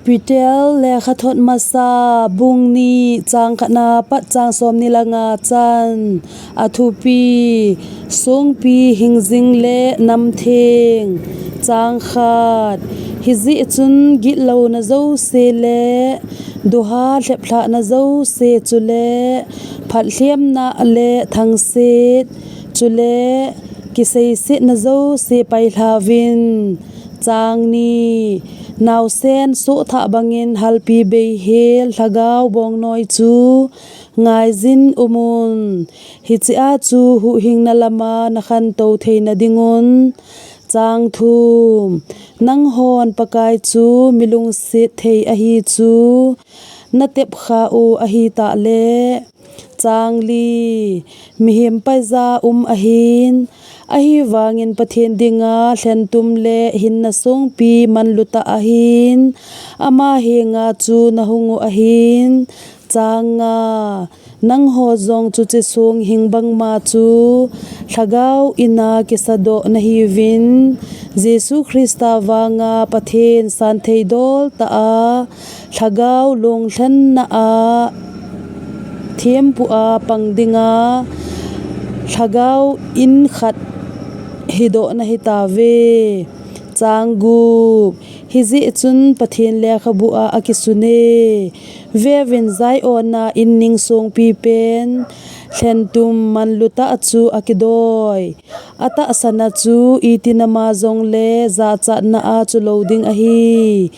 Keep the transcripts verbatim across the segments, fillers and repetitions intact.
Peter lekhathot masa, bung ni, chang khatna pat chang somni le nga chan. A thupi: Songpi hingjing le namtheng. Chang khat. Hijeh chun gitlona jouse le duha lheplhahna jouse, chule phatlhemna le thangset, chule kiseisetna jouse pailhauvin. Chang ni. Naosen sohthah bangin halpi beihel lhagao bongnoi chu ngaijin umun. Hichea chu huhhingna lama nakhantou theina dingun. Chang thum. Nanghon Pakai chu milungset thei ahi chu natepkha u ahitah le. Chang li. Mihem paija um ahin, ahivangin Pathen dinga lhentum le hinna songpi manlutah ahin, ama henga chu nahung u ahin. Chang nga. Nangho jong chuche song hing bangma chu lhagao ina kisadoh nahiuvin, Jesu Christa vanga Pathen santhei dol tah a, lhagao lunglhenna a thempu a pang dinga lhagao in khat hidoh nahitauve. Chang gup. Hijeh chun Pathen lekhabu a akisun e, Veuvin, Zion a in ning songpi pen lhentum manlutah chu akidoi. Atahsan a chu iti nama jongle jachatna a chu lou ding ahi,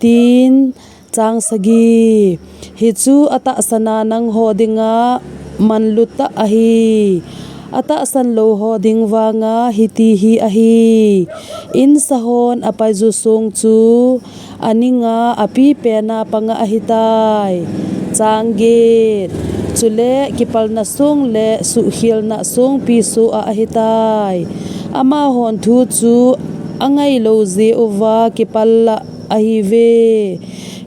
tin. Chang sagi. Hichu atahsan a nangho dinga manlutah ahi. Atahsan lou ho ding vanga hiti hi ahi. Insahon apaiju song chu aninga api pena panga ahitai. Chang get. Chule kipalna song le suhkhelna songpi soh a ahitai. Amahon thu chu angailou jeh uva kipal lah ahiuve.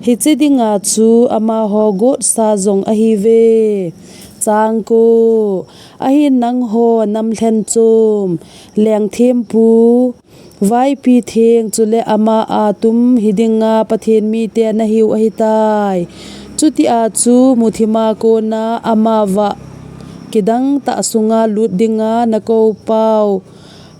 Hiche dinga chu amaho gotsa jong ahiuve. Chang ko. Ahin nangho namlhen chom, lengthempu, vaipi theng, chule ama a tum hidinga Pathen mite nahiu ahitai. Chutia chu muthima kona amavah kidang tah sunga lut dinga nakoupau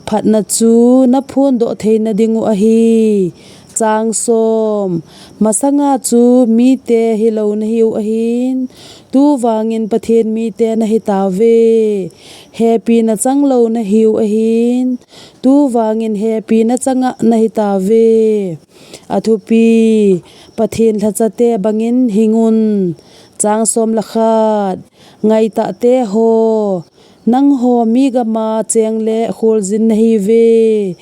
phatna chu naphondoh theina dingu ahi. Chang som. Masanga chu mite hilou nahiu ahin, tuvangin Pathen mite nahitauve. Hepina changlou nahiu ahin, tuvangin hepina changa nahitauve. Athupi, Pathen lhachate bangin hingun. Chang som le khat. Ngaitahte ho, nangho mi gama cheng le kholjin nahiuve,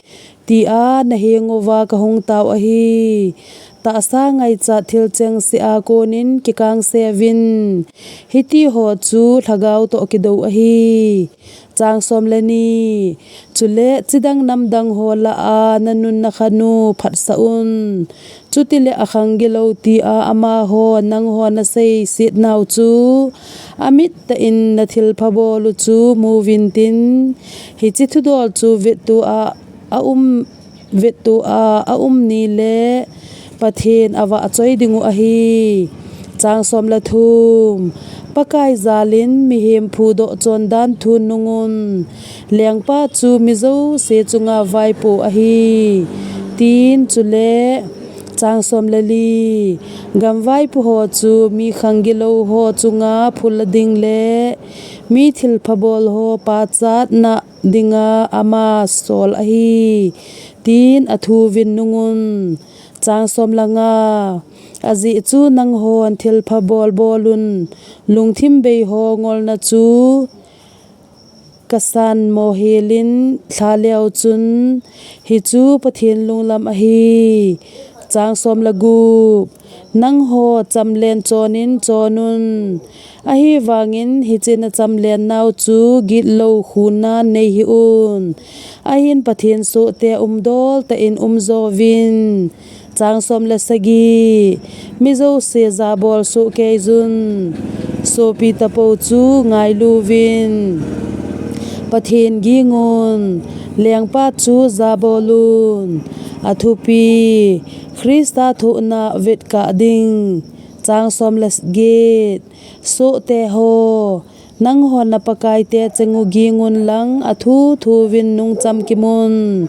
tia naheng uva kahung tao ahi. Tahsa ngaichat thil chengse a konin kikangseuvin. Hitiho chu lhagao toh kidou ahi. Chang som le ni. Chule chidang namdang ho lah a nanun nakhanu phatsah un. Chutile akhang gilou tia amaho nangho naseiset nau chu amit tah in nathilpha bolu chu muvintin. Hiche thudol chu vetto a aum, vetto a aum nile Pathen avahchoi dingu ahi. Chang som le thum. Pakai jalin mihem phudoh chondan thun nungun, lengpa chu mi jouse chunga vaipo ahi, tin. Chule chang som le li. Gamvaipo ho chu mi khang gilou ho chunga phula ding le mi thilpha bol ho pachatna dinga ama sol ahi, tin athuvin nungun. Chang som le nga. Ajeh chu nanghon thilpha bol bolun, lungthim bei ho ngolna chu kasan mohelin lhaleu chun, hichu Pathen lunglam ahi. Chang som le gup. Nangho chamlen chonin chonun. Ahivangin hiche nachamlen nau chu gitlou khuna neihih un. Ahin Pathen sohte umdol tah in umjovin. Chang som le sagi. Mi jouse jabol soh keijun. Sopi tapou chu ngailuvin. Pathen gingun. Lengpa chu jabolun. Athupi. Christa thohna vetkah ding. Chang som le get. Sohte ho, nanghon na Pakaite chengu gingun lang, athu thuvin nungcham kimun.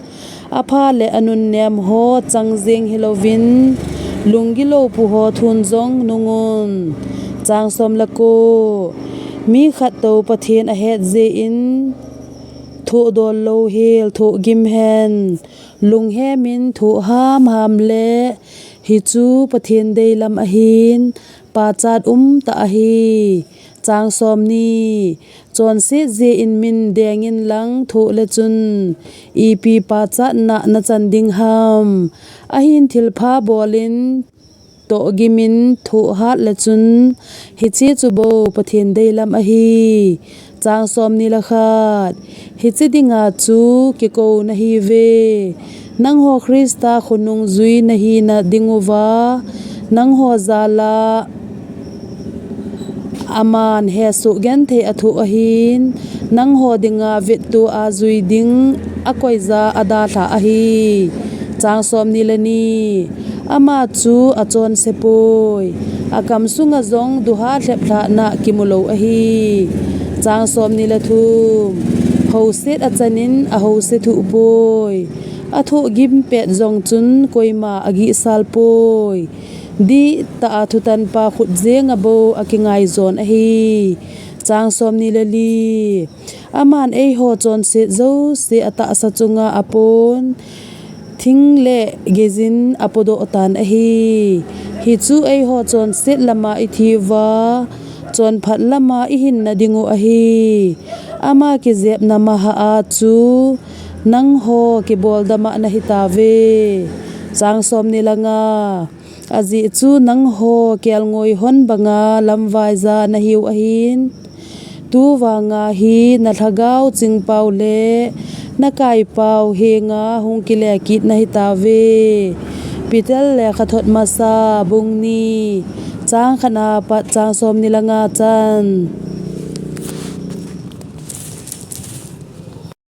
Apha le anunnem ho chang jeng hilouvin, lunggilou pu ho thun jong nungun. Chang som le ko. Mi khat tou Pathen ahet jeh in, thohdol louhel thohgim hen. Lunghemin thoh hamham le, hichu Pathen deilam ahin, pachat umtah ahi. Chang somni. Chonset jeh in min dengin lang thoh le chun, ipi pachatna nachan ding ham? Ahin thilpha bolin, tohgimin thoh hat le chun, hiche chu bou Pathen deilam ahi. Chang somni le khat. Hiche dinga chu kikou nahiuve. Nangho Christa khonung jui nahina dinguva, nangho jala aman hesoh genthei athoh ahin, nangho dinga vetto a jui ding akoija adalhah ahi. Chang somni le ni. Ama chu achonse poi. Akam sunga jong duha lheplhahna kimulou ahi. Chang somni le thum. Houset achanin ahouse thuh poi. Athohgim pet jong chun koima agihsal poi. Dihtah a thutanpa khut jenga bou akingai jon ahi. Chang somni le li. Aman eiho chonset jouse atahsa chunga apon, thing le geijin apodoh tan ahi. Hichu eiho chonset lama ithiuva, chonphat lama ihinna dingu ahi. Ama kijepna maha a chu, nangho kiboldama nahitauve. Chang somni le nga. Ajeh chu nangho kelngoi hon banga lamvaija nahiu ahin. Tuvanga hi nalhagao chingpau le nakaipau henga hung kile kit nahitauve. Peter lekhathot masa bung ni, chang khatna pat chang somni le nga chan.